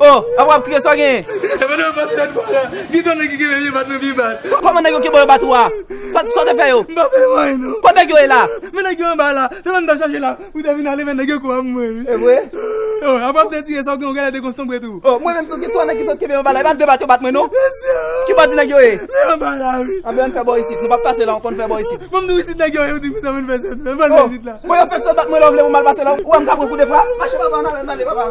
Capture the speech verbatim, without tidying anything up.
Oh, apa w ap kriye, sa w genyen? E pandan yo pase lòt bò la, gen de nèg ki kenbe pye bat mwen pi bat. Kòman nèg yo kenbe w yo bat ou a? Sa, sa w te fè yo? M pa fè yo anyen non. Kote nèg yo ye la? Men nèg yo anba la. Se mwen m t ap chache la. Ou te vin ale men nèg yo kou ap mwen. E vre? Oh, apa w ap detire sa w gen yon galè de konstonbre tou. Oh, mwen menm tou gen twa nèg ki sot kenbe anba la. E pa de bat yo bat mwen non. Ki bandi nèg yo ye? Men anba la wi. Anben ann fè bò isit. Nou p ap pase la, ann fè bò isit. Bon, m di w isit nèg yo ye, ou di m sa moun fè sèt. Ann fè isit la. Mwen yo fèk sot bat mwen la, w vle pou m al pase la. Ou wè m ka pran kout de frap? Mache papa, ann ale, ann ale papa.